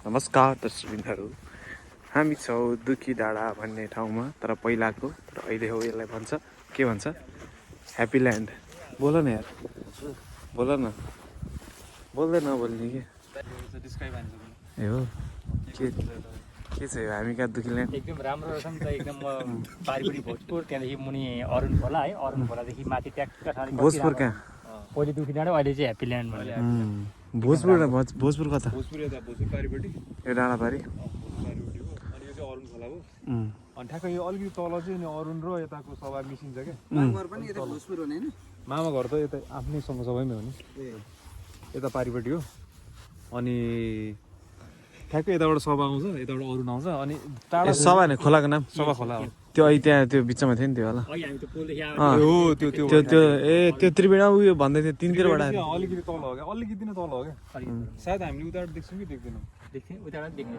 नमस्कार दर्शकबिनहरू, हामी छौँ दुखी डाँडा भन्ने ठाउँमा। तर पहिलाको तर अहिले हो यसलाई भन्छ के भन्छ ह्याप्पी ल्यान्ड। बोल न यार, बोल न, बोल्दैन बोल्ने के ए हो के छ यो हामी कहाँ दुखी ल्यान्ड। एकदम राम्रो रहेछ नि त। एकदम पारिपट्टि भोजपुर, त्यहाँदेखि मुनि अरुण खोला है, अरुण खोलादेखि माथि ट्याक्क भोजपुर कहाँ? पहिले दुखी डाँडा, अहिले चाहिँ ह्याप्पी ल्यान्ड भन्यो। भोजपुर कता? भोजपुर यता भोजपुर पारिपट्टि यो डाँडा पारि पारिपट्टि हो। अनि यो चाहिँ अरुण खोला हो। अनि ठ्याक्कै यो अलिकति तल चाहिँ नि अरुण र यताको सभा मिसिन्छ क्या। मामाघर पनि यता भोजपुर हो नि हैन? मामा घर त यता आफ्नै सबैमै हो नि, यता पारिपट्टि हो। अनि ठ्याक्कै यताबाट सभा आउँछ, यताबाट अरुण आउँछ। अनि टाढा सभा नि खोलाको नाम सभा खोला हो। त्यो अहिले त्यहाँ त्यो बिचमा थियो नि त्यो होला। अघि हामी त्यो पोलदेखि हो त्यो त्यो त्यो त्यो ए त्यो त्रिवेणी उयो भन्दै थियो तिनतिरबाट अलिकति तल हो क्या, अलिकति नै तल हो क्या। सायद हामीले उताबाट देख्छौँ कि देख्दैनौँ। देख्थेँ, उताबाट देख्ने।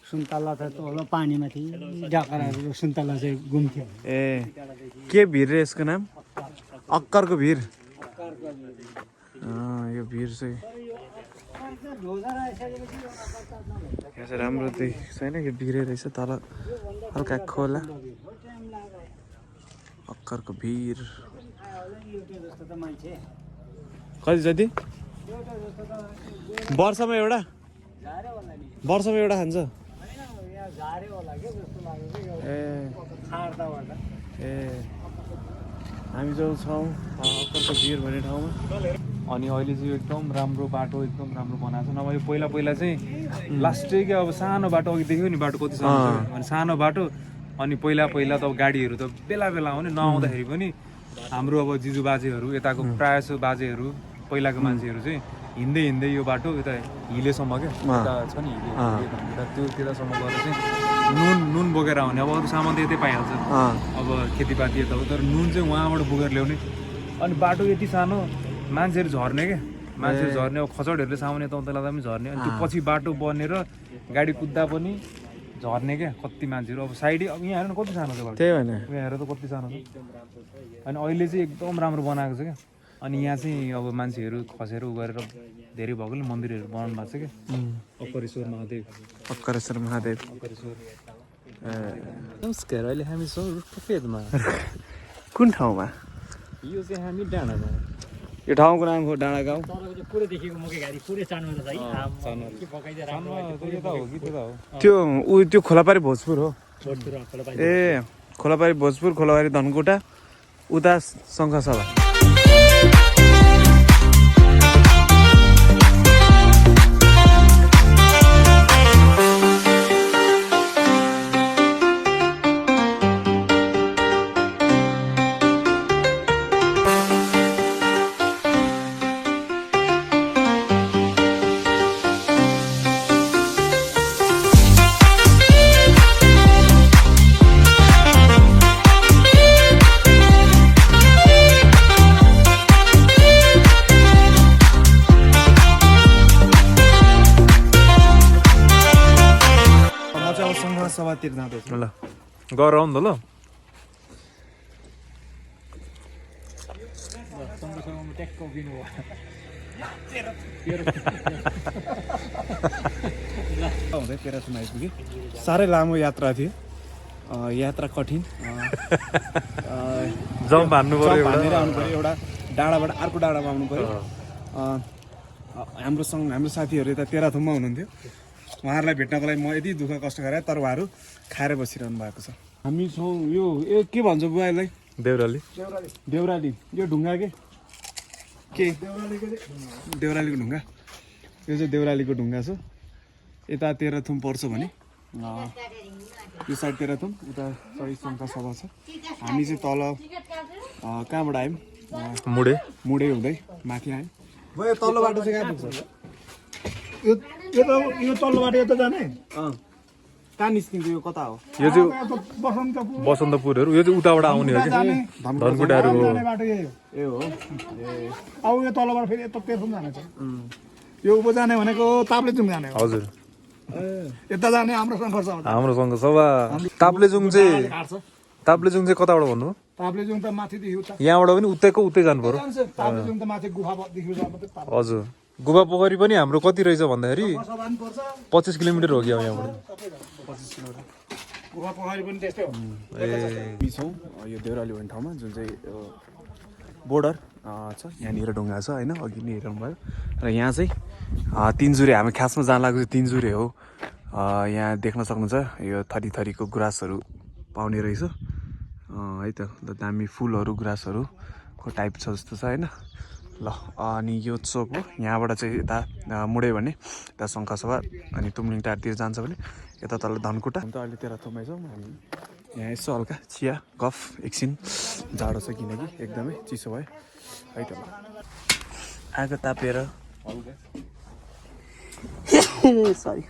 सुन्तला त तल पानीमाथि डाँडाहरू सुन्तला चाहिँ घुम्थ्यो। ए के भिर रे यसको नाम? अक्करको भिर। यो भिर चाहिँ यहाँ चाहिँ राम्रो देखेको छैन, यो भिरै रहेछ तल हल्का खोला। अक्करको भिर कति जति वर्षमा एउटा खान्छ? ए हामी जो छौँ अक्करको भिर भन्ने ठाउँमा। अनि अहिले चाहिँ एकदम राम्रो बाटो, एकदम राम्रो बनाएको छ। नभए यो पहिला पहिला चाहिँ लास्टै क्या, अब सानो बाटो अघि देख्यो नि बाटो कति सानो छ। अनि सानो बाटो, अनि पहिला पहिला त अब गाडीहरू त बेला बेला आउने, नआउँदाखेरि पनि हाम्रो अब जिजु बाजेहरू यताको प्रायः जसो बाजेहरू पहिलाको मान्छेहरू चाहिँ हिँड्दै हिँड्दै यो बाटो यता हिलेसम्म क्या, यता छ नि हिले त्यो त्यतासम्म गएर चाहिँ नुन बोकेर आउने। अब अरू सामान त यतै पाइहाल्छ, अब खेतीपाती यता हो, तर नुन चाहिँ उहाँबाट बोकेर ल्याउने। अनि बाटो यति सानो, मान्छेहरू झर्ने क्या, मान्छेहरू झर्ने। अब खचडहरूले सामान यता उता लाँदा पनि झर्ने। अनि त्यो पछि बाटो बनेर गाडी कुद्दा पनि झर्ने क्या कति मान्छेहरू। अब साइडै अब यहाँ हेर्नु कति सानो छ बाटो, त्यही भने यहाँ हेर त कति सानो छ। अनि अहिले चाहिँ एकदम राम्रो बनाएको छ क्या। अनि यहाँ चाहिँ अब मान्छेहरू खसेर उ गरेर धेरै भएकोले मन्दिरहरू बनाउनु भएको छ क्या। अक्करेश्वर महादेव, अक्करेश्वर महादेव। नमस्कार, अहिले हामी छौँ रुखपेदमा। कुन ठाउँमा? यो चाहिँ हामी डाँडामा। यो ठाउँको नाम हो डाँडा गाउँ। पुरै देखेको मुखे घारी पुरै सानो रहेछ है। त्यो ऊ त्यो खोलापारी भोजपुर हो। भोजपुर खोलापारी। ए खोलापारी भोजपुर, खोलापारी धनकुटा, उता शङ्खसभा। सभातिर जाँदैछ ल, गएर आउनु त ल। हुँदै तेह्रसम्म आइपुगेँ। साह्रै लामो यात्रा थियो, यात्रा कठिन। जम्प हान्नु पर्यो, हानेर आउनु पऱ्यो, एउटा डाँडाबाट अर्को डाँडामा आउनु पऱ्यो। हाम्रो साथीहरू यता तेह्रथुममा हुनुहुन्थ्यो, उहाँहरूलाई भेट्नको लागि म यति दुःख कष्ट गरेँ, तर उहाँहरू खाएर बसिरहनु भएको छ। हामी छौँ यो के भन्छ बुवा यसलाई? देउराली। देउराली। यो ढुङ्गा के देउरालीको ढुङ्गा। यो चाहिँ देउरालीको ढुङ्गा छ। यता तेह्रथुम पर्छ भने यो साइड तेह्रथुम, उता शङ्खसभा छ। हामी चाहिँ तल कहाँबाट आयौँ? मुडे हुँदै माथि आयौँ। तल्लो बाटो चाहिँ कहाँ पुग्छ? यो यो तल्लो बाटो यता जाने कहाँ निस्किन्छ यो कता हो यो चाहिँ बसन्तपुर बसन्तपुरहरू यो चाहिँ उताबाट आउने हो कि धनकुटाहरू हो जाने बाटो यही हो ए हो अब यो तल्लोबाट फेरि यता तेर्सुम जाने छ यो उँभो जाने भनेको ताप्लेजुङ जाने हो हजुर यता जाने हाम्रो सङ्घर्ष हुन्छ हाम्रोसँग सभा ताप्लेजुङ चाहिँ कताबाट भन्नु ताप्लेजुङ त माथिदेखि उता यहाँबाट पनि उतै जानु पर्यो ताप्लेजुङ त माथि गुफादेखि उता मात्रै ताप्ले हजुर गुफा पोखरी पनि हाम्रो कति रहेछ भन्दाखेरि सभा पनि पर्छ 25 किलोमिटर हो कि अब यहाँबाट गुफा पोखरी पनि त्यस्तै हो हामी छौँ यो देउराली भन्ने ठाउँमा जुन चाहिँ बोर्डर छ यहाँनिर ढुङ्गा छ होइन अघि नै हेर्नु भयो र यहाँ चाहिँ तिनजुरे हामी खासमा जान लागेको चाहिँ तिनजुरे हो यहाँ देख्न सक्नुहुन्छ यो थरी थरीको गुराँसहरू पाउने रहेछ है त दामी फुलहरू गुराँसहरूको टाइप छ जस्तो छ होइन ल अनि यो चोक हो यहाँबाट चाहिँ यता मुडे भने यता शङ्खसभा अनि तुमलिङ टारतिर जान्छ भने यता तल धनकुटा हामी त अहिले तेह्रथुममै छौँ हामी यहाँ यसो हल्का चिया गफ एकछिन जाडो छ किनकि एकदमै चिसो भयो है त ल आगो तापेर सरी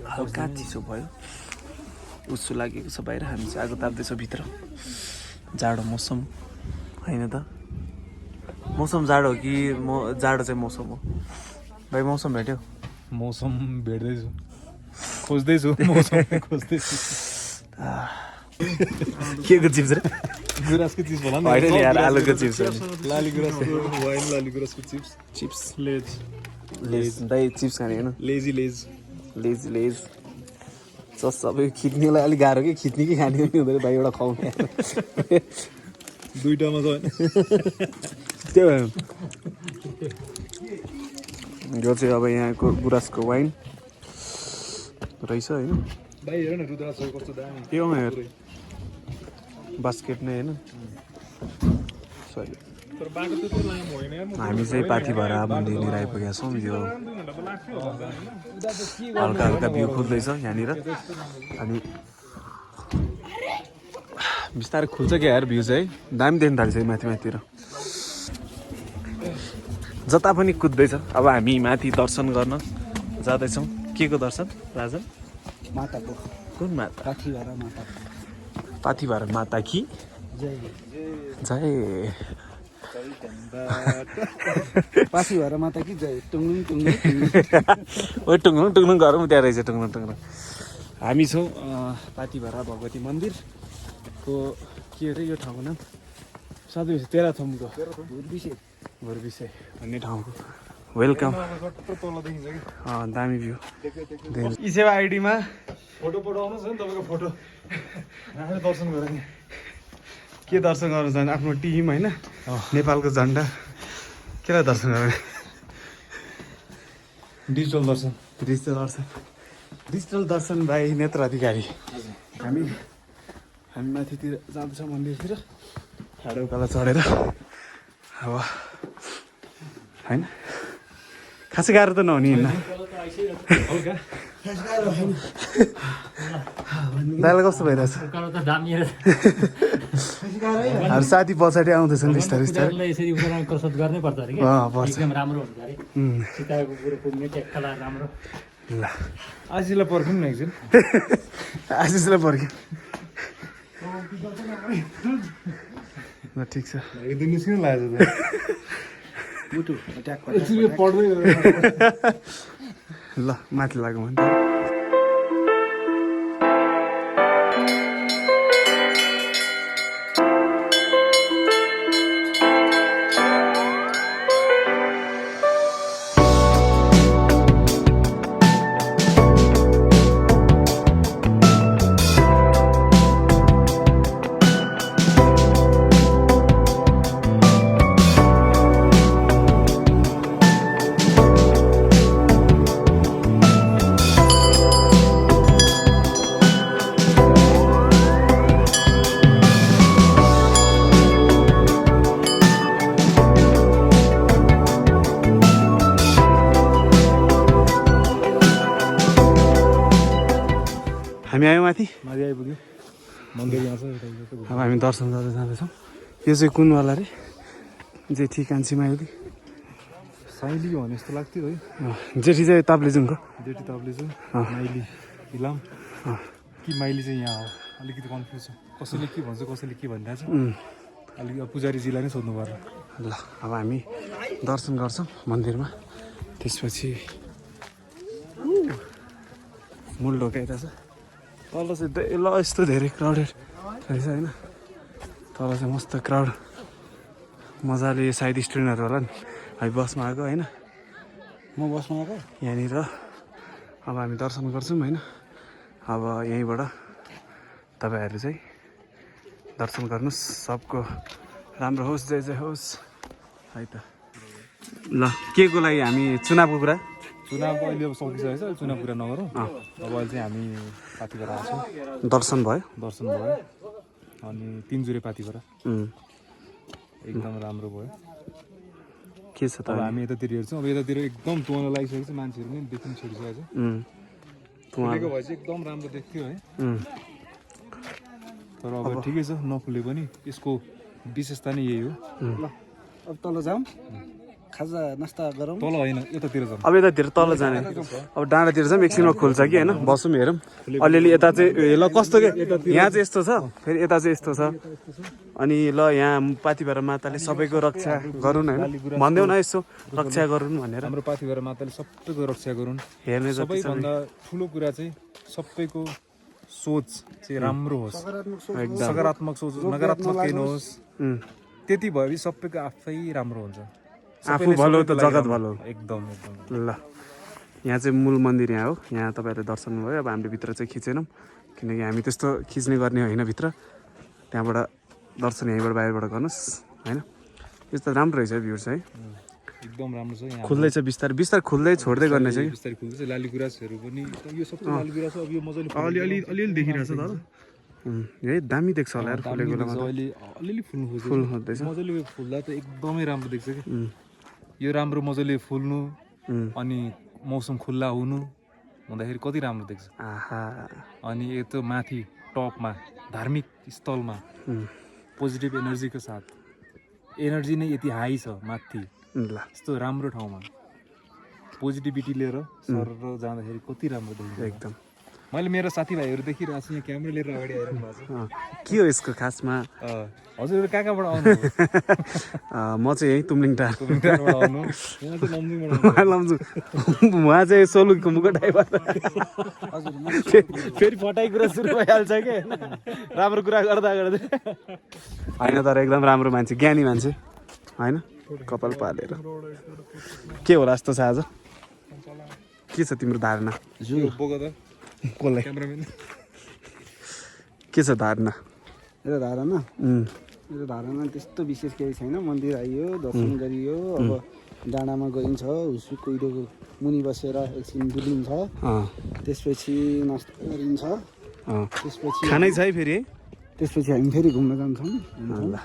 हल्का चिसो भयो उसो लागेको छ बाहिर हामी चाहिँ आगो ताप्दैछौँ भित्र जाडो मौसम होइन त मौसम जाडो हो कि जाडो चाहिँ मौसम हो भाइ मौसम भेट्यो मौसम भेट्दैछु खोज्दैछु मौसम खोज्दैछु के को चिप्स रे गुराँसको चिप्स होला नि होइन नि यार आलुको चिप्स हो लाली गुराँसको वाइन लाली गुराँसको चिप्स चिप्स लेज लेज दाइ चिप्स खाने होइन लेजी लेज लेज सबै खिच्नेलाई अलिक गाह्रो कि खिच्ने कि खाने पनि हुँदैन भाइ एउटा खुवाउने दुईटामा छ होइन त्यो भयो यो चाहिँ अब यहाँको गुराँसको वाइन रहेछ होइन भाइ हेर न रुद्राक्ष कस्तो दामी यो हेर बास्केट नै होइन सही तर बाटो त्यस्तो लामो होइन यार हामी चाहिँ पाथिभरा मन्दिरनिर आइपुगेका छौँ यो हल्का हल्का भ्यू खुल्दैछ यहाँनिर अनि बिस्तारै खुल्छ क्या यार भ्यू चाहिँ दामी देख्न थाल्छ माथि माथितिर जता पनि कुद्दैछ अब हामी माथि दर्शन गर्न जाँदैछौँ के को दर्शन राजा माताको कुन माता पाथिभरा माता पाथिभरा माता कि जय पाथिभरा माता कि जय टुङलुङ टुङलुङ ओ टुङलुङ गरौँ त्यहाँ रहेछ टुङलुङ हामी छौँ पाथिभरा भगवती मन्दिरको के अरे यो ठाउँको नाम सधैँ तेह्रथुमको भुरबिसे भन्ने ठाउँको वेलकम दामी भ्यू ई सेवा आइडीमा फोटो पठाउनुहोस् न तपाईँको फोटो राखेर दर्शन गरौँ नि के दर्शन गर्नु जाने आफ्नो टिम होइन नेपालको झन्डा केलाई दर्शन गर्ने डिजिटल दर्शन डिजिटल दर्शन बाई नेत्र अधिकारी हामी माथितिर जाँदैछौँ मन्दिरतिर ठाडो उकालो चढेर अब होइन खासै गाह्रो त नहुने हिँड्न दाइलाई कस्तो भइरहेछ हाम्रो साथी पछाडि आउँदैछन् बिस्तारै बिस्तारै यसरी उनीहरू कसरत गर्नै पर्छ अरे अँ, पर्छ। एकदम राम्रो हुन्छ अरे सिकाएको कुरो पुग्ने टेक्खला राम्रो ल आशीलाई पर्खौँ न एकछिन आशिषलाई पर्ख्यो ल ठिक छ एकदम निस्किनु लागेको मुटु ट्याक पढ्दै ल माथि लागौँ भने हामी आयौँ माथि आइपुग्यो मन्दिर यहाँ छ अब हामी दर्शन गर्दै जाँदैछौँ यो चाहिँ कुनवाला रे जेठी कान्छी माइली साइली हो भने जस्तो लाग्थ्यो है जेठी चाहिँ ताप्लेजुङको जेठी ताप्लेजुङ माइली इलाम कि माइली चाहिँ यहाँ हो अलिकति कन्फ्युज छ कसैले के भन्छ कसैले के भनिरहेछ अलिक पुजारीजीलाई नै सोध्नु पर्ला ल अब हामी दर्शन गर्छौँ मन्दिरमा त्यसपछि मूल ढोका यता छ तल चाहिँ ल यस्तो धेरै क्राउडेड रहेछ होइन तल चाहिँ मस्त क्राउड मजाले सायद स्टुडेन्टहरू होला नि हामी बसमा आएको होइन म बसमा आएको यहाँनिर अब हामी दर्शन गर्छौँ होइन अब यहीँबाट तपाईँहरू चाहिँ दर्शन गर्नुहोस् सबको राम्रो होस् जय जय होस् है त ल के को लागि हामी चुनावको कुरा चुनावको अहिले अब सकिसकेको छ चुनाव कुरा नगरौँ अब अहिले चाहिँ हामी पाथिभरा आएको छौँ दर्शन भयो दर्शन भयो अनि 3 जुरे पाथिभरा एकदम राम्रो भयो के छ त अब हामी यतातिर हेर्छौँ अब यतातिर एकदम तुवालो लागिसकेको छ मान्छेहरू पनि देखिन छोडिसकेको छ फुलेको भए चाहिँ एकदम राम्रो देख्थ्यो है तर अब ठिकै छ नफुले पनि यसको विशेषता नै यही हो ल अब तल जाऊँ खाजा नास्ता गरौँ तल होइन यतातिर जाउँ अब यतातिर तल जाने अब डाँडातिर चाहिँ एकछिनमा खुल्छ कि होइन बसौँ हेरौँ अलिअलि यता चाहिँ ल कस्तो के यहाँ चाहिँ यस्तो छ फेरि यता चाहिँ यस्तो छ अनि ल यहाँ पाथिभरा माताले सबैको रक्षा गरून् होइन भनिदेऊ न यसो रक्षा गरून् भनेर हाम्रो पाथिभरा माताले सबैको रक्षा गरून् हेर्ने जति छ सबैभन्दा ठुलो कुरा चाहिँ सबैको सोच चाहिँ राम्रो होस् सकारात्मक सोच होस् नकारात्मक केही नहोस् त्यति भएपछि सबैको आफै राम्रो हुन्छ आफू भलो त जगत भलो एकदम एकदम ल यहाँ चाहिँ मूल मन्दिर यहाँ हो यहाँ तपाईँहरूले दर्शन भयो अब हामीले भित्र चाहिँ खिचेनौँ किनकि हामी त्यस्तो खिच्ने गर्ने होइन भित्र त्यहाँबाट दर्शन यहीँबाट बाहिरबाट गर्नुहोस् होइन यस्तो राम्रो रहेछ भ्यू चाहिँ एकदम राम्रो छ यहाँ खुल्दैछ बिस्तारै बिस्तारै खुल्दै छोड्दै गर्ने चाहिँ बिस्तारै खुल्दैछ लालीगुराँसहरू पनि यो सबै लालीगुराँस अब यो मजाले अलिअलि देखिरहेछ तर है दामी देख्छ होला यार फुलेको बेलामा अहिले अलिअलि फुल्नु खोज्छ फुल खोज्दैछ मजाले फुल्दा त एकदमै राम्रो देख्छ कि यो राम्रो मजाले फुल्नु अनि मौसम खुल्ला हुनु हुँदाखेरि कति राम्रो देख्छ आहा अनि यतो माथि टपमा धार्मिक स्थलमा पोजिटिभ एनर्जीको साथ एनर्जी नै यति हाई छ माथि ल यस्तो राम्रो ठाउँमा पोजिटिभिटी लिएर सर जाँदाखेरि कति राम्रो देखिन्छ एकदम मैले मेरो साथीभाइहरू देखिरहेको छु यहाँ क्यामेरा लिएर अगाडि आइरहनु भएको के हो यसको खासमा छ हजुरहरू कहाँ कहाँबाट आउनु म चाहिँ यहीँ तुमलिङटार आउनु यहाँ चाहिँ लमजुङबाट लम्जु उहाँ चाहिँ सोलुङको मुख ड्राइभर फेरि फटाइ कुरा सुरु भइहाल्छ कि राम्रो कुरा गर्दा गर्दै होइन तर एकदम राम्रो मान्छे ज्ञानी मान्छे होइन कपाल पालेर के होला जस्तो छ आज के छ तिम्रो धारणा बोक त कसलाई क्यामेराम्यान के छ धारणा मेरो धारणा मेरो धारणा त्यस्तो विशेष केही छैन मन्दिर आइयो दर्शन गरियो अब डाँडामा गइन्छ हुसु कुहिरोको मुनि बसेर एकछिन बुलिन्छ त्यसपछि नास्ता गरिन्छ त्यसपछि खानै छ है फेरि त्यसपछि हामी फेरि घुम्न जान्छौँ ल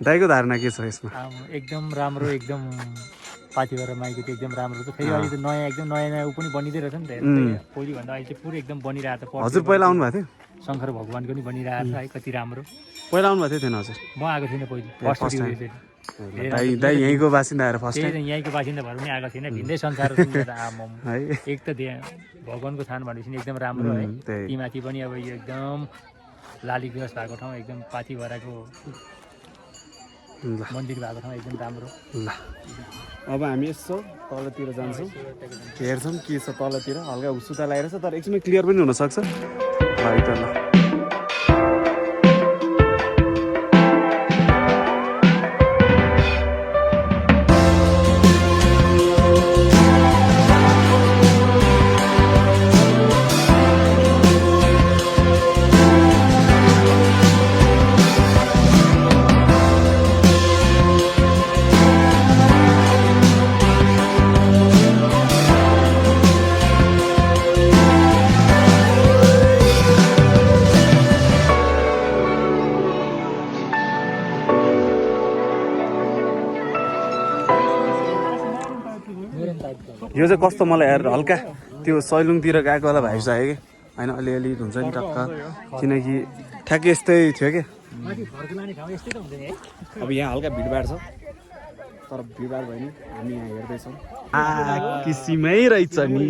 दाइको धारणा के छ यसमा एकदम राम्रो एकदम पाथिभरा माइको चाहिँ एकदम राम्रो छ फेरि अहिले त नयाँ एकदम नयाँ ऊ पनि बनिँदै रहेछ नि त पहिलेभन्दा अहिले चाहिँ पुरै एकदम बनिरहेको छ हजुर पहिला आउनु भएको थियो शङ्कर भगवान्को पनि बनिरहेको छ है कति राम्रो पहिला आउनु भएको थिएन हजुर म आएको थिइनँ पहिले फर्स्ट दाइ यहीँको बासिन्दा आएर फर्स्ट त्यही त यहीँको बासिन्दा भएर पनि आएको थिएन भिन्दै संसार आमाम है एक त भगवान्को थान भनेपछि एकदम राम्रो है ती माथि पनि अब यो एकदम लालीगुराँस भएको ठाउँ एकदम पाथिभराको मन्दिर भएको ठाउँ एकदम राम्रो ल अब हामी यसो तलतिर जान्छौँ हेर्छौँ के छ तलतिर हल्का हुसुता लागेको छ तर एकछिन क्लियर पनि हुनसक्छ है त ल यो चाहिँ कस्तो मलाई हेर हल्का त्यो सैलुङतिर गएको वाला भाइ छ कि होइन अलिअलि हुन्छ नि टक्क किनकि ठ्याक्कै यस्तै थियो कि अब यहाँ हल्का भिडभाड छ तर बिहिबार भयो नि हामी यहाँ हेर्दैछौँ। किसिमै रहेछ नि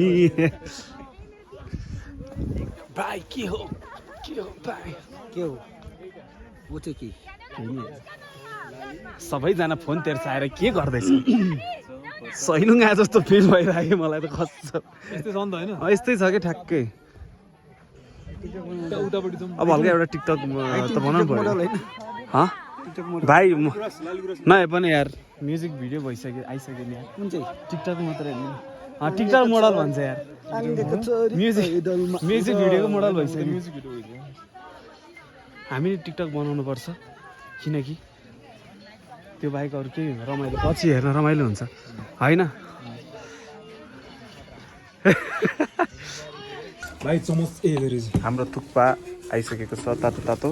भाइ के हो भाइ के हो वो चाहिँ के सबैजना फोन तेर्साएर के गर्दैछ सैलुङ आए जस्तो फिल भइरहेको मलाई त खस्छ यस्तै छ नि त होइन यस्तै छ कि ठ्याक्कै उतापट्टि जाउँ अब हल्का एउटा टिकटक त बनाउनु पर्यो होइन हँ भाइ नआए पनि यार म्युजिक भिडियो भइसक्यो आइसक्यो नि यार कुन चाहिँ टिकटक मात्रै नि टिकटक मोडल भन्छ यार म्युजिक भिडियोको मोडल भइसक्यो म्युजिक भिडियो भइसक्यो हामीले टिकटक बनाउनु पर्छ किनकि त्यो बाहेक अरू केही रमाइलो पछि हेर्न रमाइलो हुन्छ होइन भाइ चमच हाम्रो थुक्पा आइसकेको छ तातो तातो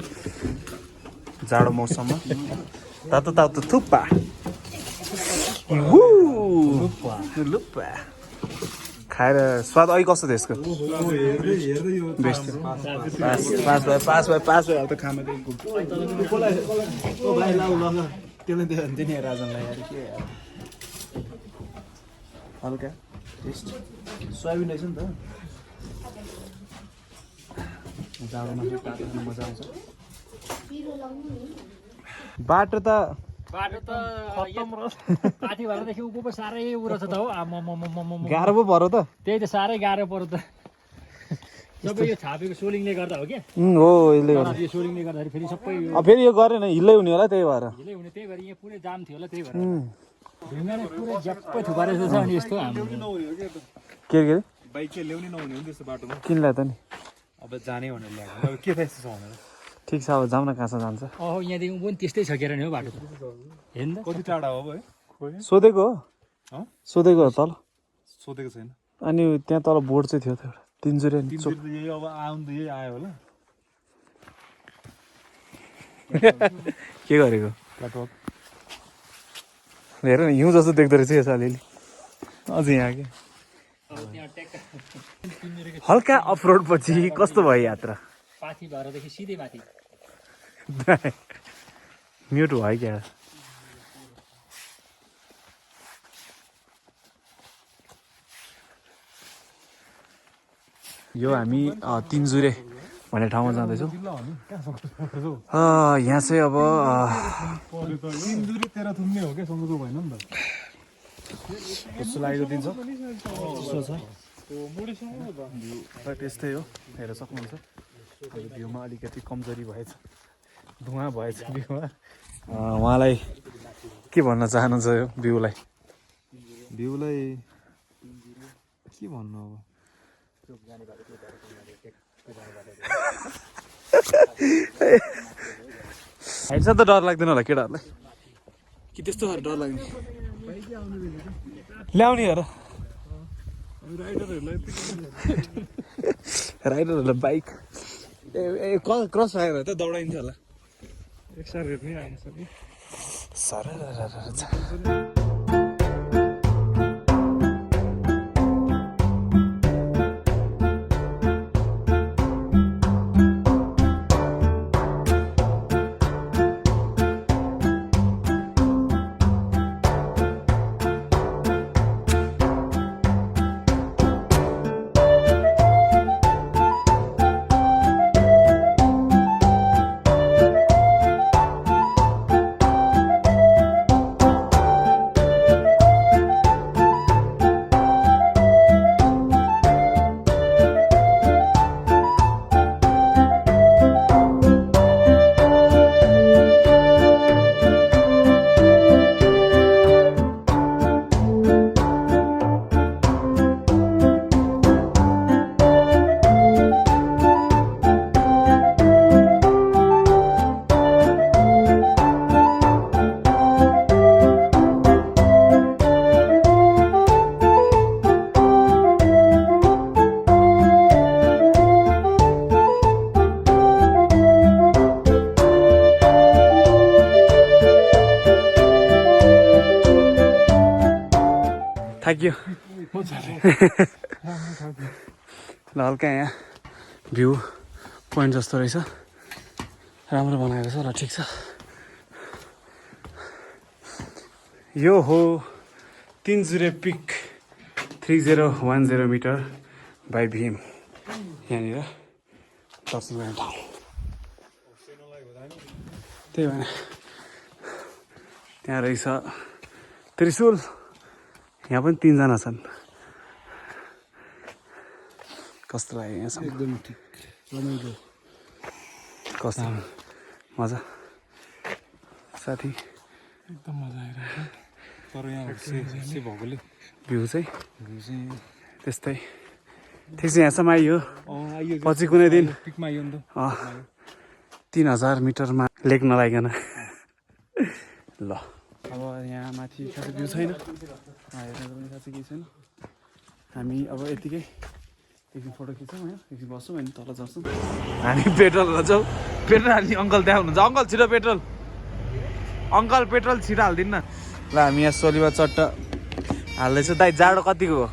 जाडो मौसममा तातो तातो थुक्पा लुप्पा खाएर स्वाद अहिले कस्तो थियो यसको बेस्ट पास भयो अब त खाना त्यसले त्यो हुन्छ नि राजनलाई यार के यार हल्का टेस्ट सोयाबिन रहेछ नि त जाडोमा तातो खान मजा आउँछ बाटो त पाथी भएरदेखि उँभो पो साह्रै उ रहेछ त हो गाह्रो पो पऱ्यो त त्यही त साह्रै गाह्रो पर्यो त सबै यो छापेको सोलिङले गर्दा हो क्या हो यसले गर्दा यो सोलिङले गर्दाखेरि फेरि सबै फेरि यो गरेन हिलै हुने होला त्यही भएर ढिलै हुने त्यही भएर यहाँ पुरै जाम थियो होला त्यही भएर ढुङ्गा नै पुरै झ्याप्पै थुपारे जस्तो छ अनि यस्तो हाम्रो के बाइक चाहिँ ल्याउनै नहुने हो नि त्यस्तो बाटोमा किनलाई त नि अब जाने भनेर ल्याएको अब के त यस्तो छ भनेर ठिक छ अब जाउँ न कहाँ जान्छ अहो यहाँदेखि उँभो नि त्यस्तै छ केर नि हो बाटो त हेर्नु त कति टाढा हो है सोधेको हो सोधेको हो तल सोधेको छैन अनि त्यहाँ तल बोर्ड चाहिँ थियो एउटा तिनजुरे यही अब आउनु त यही आयो होला के गरेको हेर न हिउँ जस्तो देख्दो रहेछ यसो अलिअलि अझै यहाँ के हल्का अफरोड पछि कस्तो भयो यात्रा पाथी भएरदेखि सिधै माथि म्युट भयो क्या यो हामी तिनजुरे भन्ने ठाउँमा जाँदैछौँ यहाँ चाहिँ अब तिनजुरे तेह्र थुम्ने हो क्या सँगको भएन नि त कस्तो लागेको दिन छ कस्तो छ त्यस्तै हो हेरेर सक्नुहुन्छ भ्यूमा अलिकति कमजोरी भएछ धुवा भएछ भ्यूमा उहाँलाई के भन्न चाहनुहुन्छ यो भ्यूलाई के भन्नु अब हेर्छ त डर लाग्दैन होला केटाहरूलाई कि त्यस्तो डर लाग्ने ल्याउने हेर राइडरहरूलाई बाइक क्रस आएर त दौडाइन्छ होला साह्रै थाक्यो ल हल्का यहाँ भ्यू पोइन्ट जस्तो रहेछ राम्रो बनाएको छ र ठिक छ यो हो तिनजुरे पिक 3010 मिटर बाई भीम यहाँनिर दर्शन गर्ने ठाउँ त्यही भएर त्यहाँ रहेछ त्रिशुल यहाँ पनि 3 जना छन् कस्तो लाग्यो यहाँसम्म एकदम ठिक रमाइलो कस्तो मजा साथी एकदम मजा आइरहेको छ तर यहाँ हुस्से भएकोले भ्यू चाहिँ भ्यू चाहिँ त्यस्तै ठिक छ यहाँसम्म आइयो आइयो पछि कुनै दिन पिकमा आइयो नि त 3000 मिटरमा लेक नलाइकन ल अब यहाँ माथि खासै भ्यू छैन हेर्नु पनि खासै केही छैन हामी अब यतिकै एकछिन फोटो खिच्छौँ होइन एकछिन बस्छौँ अनि तल चढ्छौँ हामी पेट्रोल गर्छौँ पेट्रोल हाल्ने अङ्कल त्यहाँ हुनुहुन्छ अङ्कल छिटो पेट्रोल अङ्कल पेट्रोल छिटो हालिदिनु न ल हामी यहाँ सोलीमा चट्ट हाल्दैछौँ दाइ जाडो कतिको हो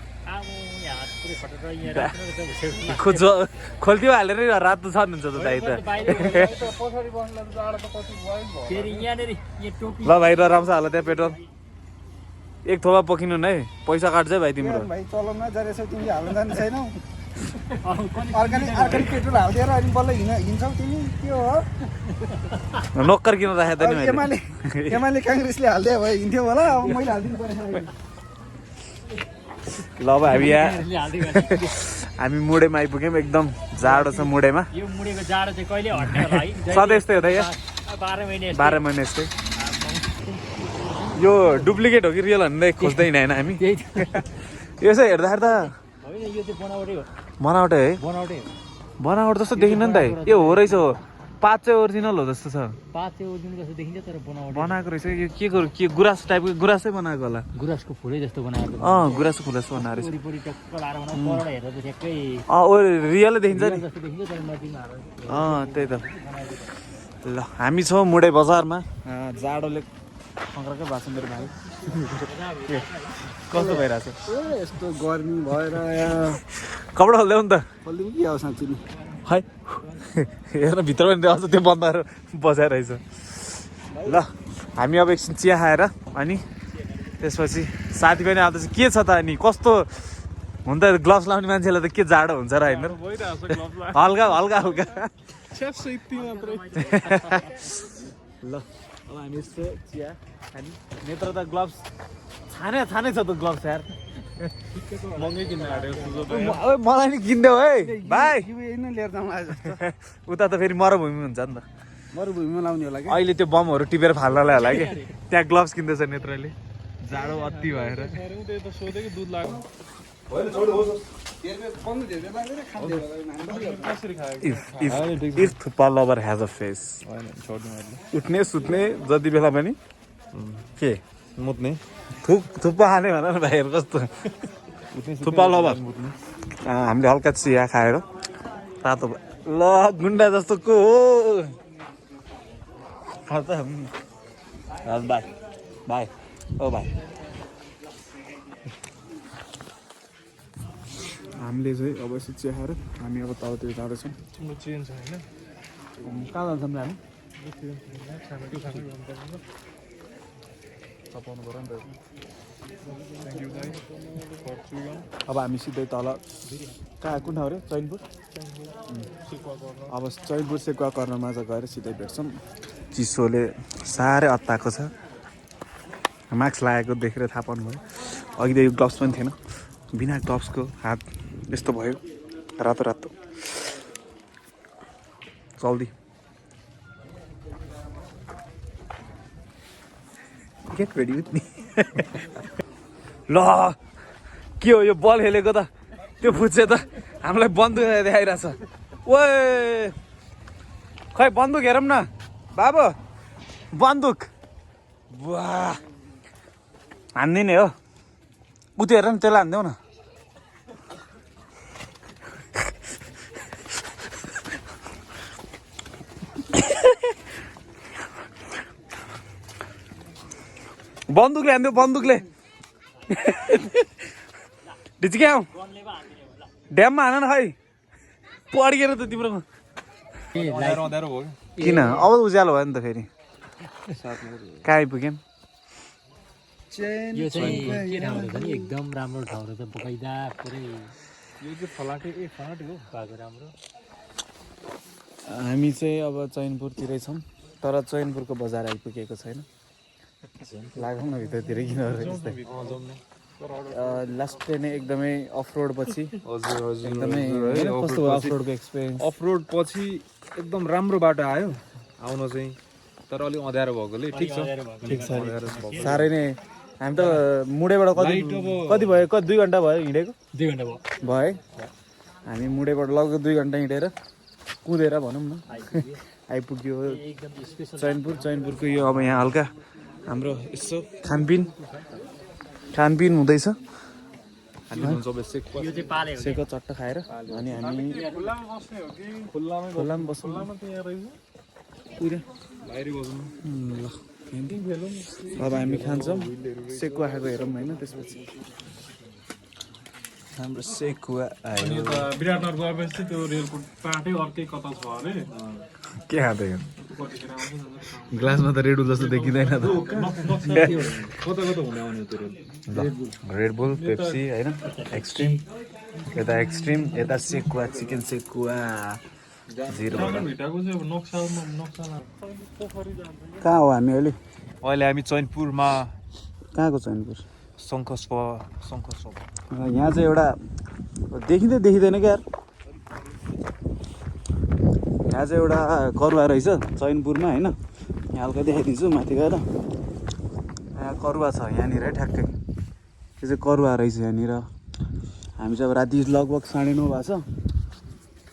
खोल्थ्यो हालेर रातो छर्नुहुन्छ त दाइ त ल भाइ र राम्रो हाल त्यहाँ पेट्रोल एक थोपा पोखिनु है पैसा काट्छ है भाइ तिम्रो भाइ चलाउन जानेछौ तिमीले हाल्न जाने छैनौ अर्काले पेट्रोल हालिदिएर अनि बल्ल हिँड्छौ तिमी के हो नोक्कर किन राखेको त नि मैले एमाले काङ्ग्रेसले हालिदियो भए हिँड्थ्यो होला अब मैले हालिदिनु परेन ल अब हामी यहाँ हामी मुडेमा आइपुग्यौँ एकदम जाडो छ मुडेमा यो मुडेको जाडो चाहिँ कहिले हट्ने होला है सधैँ यस्तै हो त यहाँ 12 महिना यस्तै यो डुप्लिकेट हो कि रियल भन्दै खोज्दैन होइन हामी यो चाहिँ हेर्दाखेरि त होइन यो चाहिँ बनावटै हो बनावटै है बनावटै हो बनावट जस्तो देखिन नि त यो हो रहेछ हो पात चाहिँ ओरिजिनल हो जस्तो छ पात चाहिँ ओरिजिनल जस्तो देखिन्छ तर बनावट बनाएको रहेछ यो के गुराँस टाइपको गुराँसै बनाएको होला गुराँसको फुलै जस्तो बनाएको गुराँसको फुल जस्तो बनाएको रहेछ वरिपरि टक्क लाएर बनाएको परबाट हेर्दा चाहिँ ठ्याक्कै ओ रियलै देखिन्छ नि जस्तो देखिन्छ तर नजिकमा त्यही त ल हामी छौँ मुडे बजारमा जाडोले खङ्ग्राकै भएको छ मेरो भाइ कस्तो भइरहेको छ यस्तो गर्मी भएर यहाँ कपडा खोल्दै नि त खोलिदिउँ कि अब साँच्ची नि है हेर्न भित्र पनि अझ त्यो बन्दाहरू बजाएर रहेछ ल हामी अब एकछिन चिया खाएर अनि त्यसपछि साथी पनि आउँदैछ के छ त अनि कस्तो हुन त ग्लोभ्स लाउने मान्छेलाई त के जाडो हुन्छ र होइन हल्का हल्का हल्का ल अब हामी यस्तो चिया खाने नेत्र त ग्लोभ्स छानै छ त ग्लोभ्स यार महँगै किन्न आँटेको मलाई नि किनिदेऊ है भाइ यही लिएर जाउँ आज उता त फेरि मरुभूमि हुन्छ नि त मरुभूमिमा लाउने होला कि अहिले त्यो बमहरू टिपेर फाल्नलाई होला कि त्यहाँ ग्लोभ्स किन्दैछ नेत्रले जाडो अति भएर त्यही त सोधेको दुध लाग्नु if thukpa lover has a face उठ्ने सुत्ने जति बेला पनि के मुत्ने थुक्पा खाने भन न भाइहरू कस्तो थुक्पा लभर हामीले हल्का चिया खाएर तातो ल गुन्डा जस्तो को हो भाइ भाइ ओ भाइ हामीले चाहिँ अब यसो चिया खाएर हामी अब तलतिर जाँदैछौँ चेन्ज छ होइन कहाँ जान्छौँ हामी चपाउनु पऱ्यो नि त थ्याङ्क यू दाइ फर चुइङ अब हामी सिधै तल कहाँ कुन ठाउँ अरे चैनपुर अब चैनपुर सेकुवा कर्नरमा चाहिँ गएर सिधै भेट्छौँ चिसोले साह्रै अत्ताएको छ मास्क लगाएको देखेर थाहा पाउनुभयो अघि त यो ग्लोभ्स पनि थिएन बिना ग्लोभ्सको हात यस्तो भयो रातो रातो चल्दी गेट रेडी विथ मी ल के हो यो बल खेलेको त त्यो फुच्चे त हामीलाई बन्दुक देखाइरहेछ ओ खै बन्दुक हेरौँ न बाबु बन्दुक वाह हान्दिने हो उति हेर न त्यसलाई हान्देऊ न बन्दुकले हान्देऊ बन्दुकले ढिच्क्या ड्याममा हान न खै पड्केर त तिम्रो अँध्यारो भयो किन अब उज्यालो भयो नि त फेरि कहाँ आइपुग्यौँ यो चाहिँ के ठाउँ रहेछ नि एकदम राम्रो ठाउँ रहेछ बगैँचा पुरै यो चाहिँ फलाटे हो भएको राम्रो हामी चाहिँ अब चैनपुरतिरै छौँ तर चैनपुरको बजार आइपुगेको छैन लागौँ न भित्रतिर किन लास्ट डे नै एकदमै अफ रोड पछि हजुर हजुर एकदमै कस्तो अफ रोडको एक्सपिरियन्स अफ रोड पछि एकदम राम्रो बाटो आयो आउन चाहिँ तर अलिक अँध्यारो भएकोले ठिक छ ठिक छ साह्रै नै हामी त मुडेबाट कति भयो 2 घन्टा भयो हिँडेको 2 घन्टा भयो है हामी मुडेबाट लगभग 2 घन्टा हिँडेर कुदेर भनौँ न आइपुग्यो चैनपुरको यो अब यहाँ हल्का हाम्रो यसो खानपिन हुँदैछ सेको चट्ट खाएर अनि हामी खोलामा बस्छौँ ल अब हामी खान्छौँ सेकुवा खाएको हेरौँ होइन त्यसपछि हाम्रो सेकुवा आयो विराटनगर गएपछि त्यो रेलको पाटै अर्कै कता छ अरे के खाँदै ग्लासमा त रेड बुल जस्तो देखिँदैन त कता हुँदै आउने त्यो रेड बुल पेप्सी होइन एक्सट्रिम यता सेकुवा चिकन सेकुवा कहाँ हो हामी अहिले हामी चैनपुरमा कहाँको चैनपुर शङ्खस्व यहाँ चाहिँ एउटा देखिँदैन क्या यार यहाँ चाहिँ एउटा करुवा रहेछ चैनपुरमा होइन यहाँ हल्का देखाइदिन्छु माथि गएर यहाँ करुवा छ यहाँनिर ठ्याक्कै त्यो चाहिँ करुवा रहेछ यहाँनिर हामी चाहिँ अब राति लगभग 9:30 भएको छ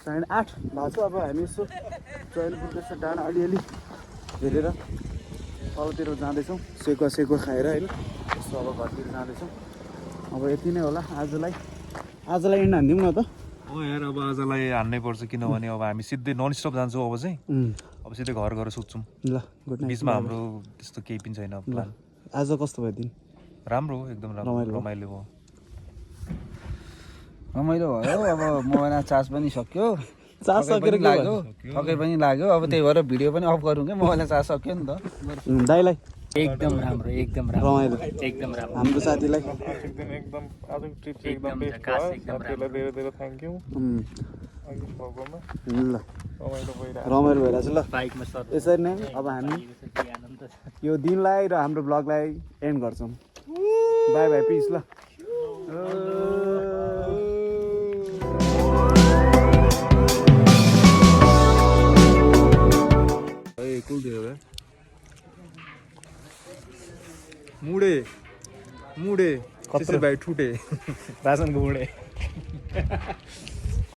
8:30 भएको छ अब हामी यसो चैनपुरको यसो डाँडा अलिअलि हेरेर तलतिर जाँदैछौँ सेकुवा खाएर होइन यसो अब घरतिर जाँदैछौँ अब यति नै होला आजलाई एन्ड हानिदिउँ न त यार अब आजलाई हान्नै पर्छ किनभने अब हामी सिधै नन स्टप जान्छौँ अब चाहिँ अब सिधै घर गएर सुत्छौँ ल गुड नाइट बिचमा हाम्रो त्यस्तो केही पनि छैन प्लान आज कस्तो भयो दिन राम्रो हो एकदम राम्रो रमाइलो भयो रमाइलो भयो अब मोबाइलमा चार्ज पनि सक्यो चार्ज सकेर लाग्यो थकै पनि लाग्यो अब त्यही भएर भिडियो पनि अफ गरौँ क्या मोबाइलमा चार्ज सक्यो नि त दाइलाई एकदम राम्रो रमाइलो एकदम राम्रो हाम्रो साथीलाई एकदम आजको ट्रिप चाहिँ एकदम एकदम बेस्ट झकास, भयो एकदम साथीहरूलाई धेरै धेरै थ्याङ्क यू अहिले भएकोमा ल रमाइलो भइरहेको रमाइलो भइरहेछ ल बाइकमा सर यसरी नै अब हामी आनन्द छ यो दिनलाई र हाम्रो ब्लगलाई एन्ड गर्छौँ बाई बाई पिस ल मुडे कत्रो भाइ ठुटे रासनको बुढे